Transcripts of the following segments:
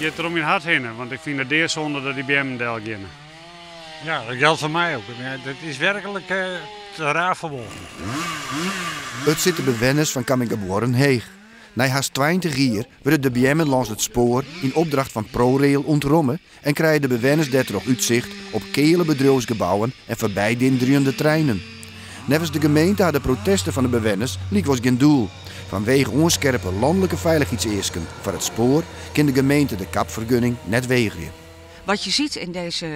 Giet troch myn hert hinne, want ik fyn it deasonde dat dy beammen del geane. Ja, dat jildt foar my ek. Dat is werklik te raar foar wurden. It sit de bewenners fan Camminghabuorren heech. Nei hast 20 jier wurde de beammen lâns it spoar yn opdracht fan ProRail ûntromme en krije de bewenners dêrtroch útsicht op keale bedriuwsgebouwen en foarbydinderjende treinen. Neffens de gemeente ha de protesten fan de bewenners lykwols gjin doel. Fanwege oanskerpe lanlike feilichheidseasken foar it spoar kin de gemeente de kapfergunning net wegerje. Wat je ziet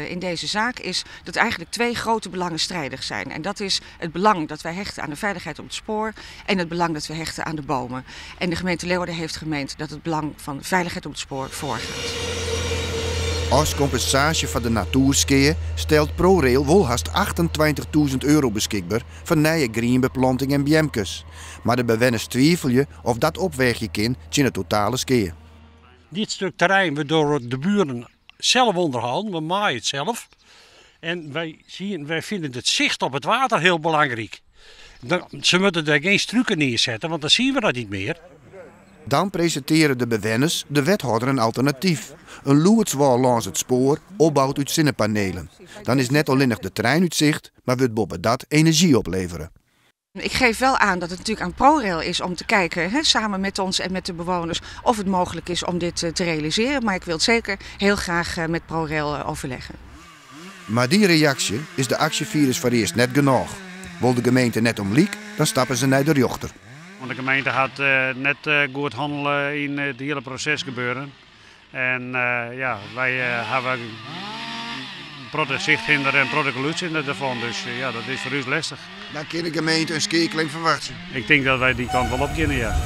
in deze zaak is dat eigenlijk twee grote belangen strijdig zijn. En dat is het belang dat wij hechten aan de veiligheid op het spoor en het belang dat we hechten aan de bomen. En de gemeente Leeuwarden heeft gemeend dat het belang van veiligheid op het spoor voorgaat. As kompensaasje foar de natoerskea stelt ProRail wol hast €28.000 beskikber foar nije grienbeplanting en beamkes. Mar de bewenners twivelje oft dat opweegje kin tsjin de totale skea. Dit stuk terrein wurdt troch de buren sels ûnderholden, we maaie it sels. En wy fine it sicht op it wetter hiel belangryk. Se moatte dêr gjin struken nearsette, want dan sjogge we dat net mear. Dan presintearje de bewenners de wethâlder in alternatyf. In lûdswâl lâns it spoar, opboud út sinnepanelen. Dan is net allinnich de trein út sicht, mar wurdt boppedat enerzjy oplevere. Ik geef wel aan dat het natuurlijk aan ProRail is om te kijken, hè, samen met ons en met de bewoners, of het mogelijk is om dit te realiseren. Maar ik wil het zeker heel graag met ProRail overleggen. Mar dy reaksje is de aksjefierders foarearst net genôch. Wol de gemeente net om lyk, dan stappe se nei de rjochter. Want de gemeente hat net goed hannele yn it hiele proses gebeuren. En ja, wy hawwe in protte sichthinder en protte gelûdshinder derfan. Dus ja, dat is foar ús lestich. Dan kin de gemeente in skeaklaim ferwachtsje. Ik tink dat wy dy kant wol op geane, ja.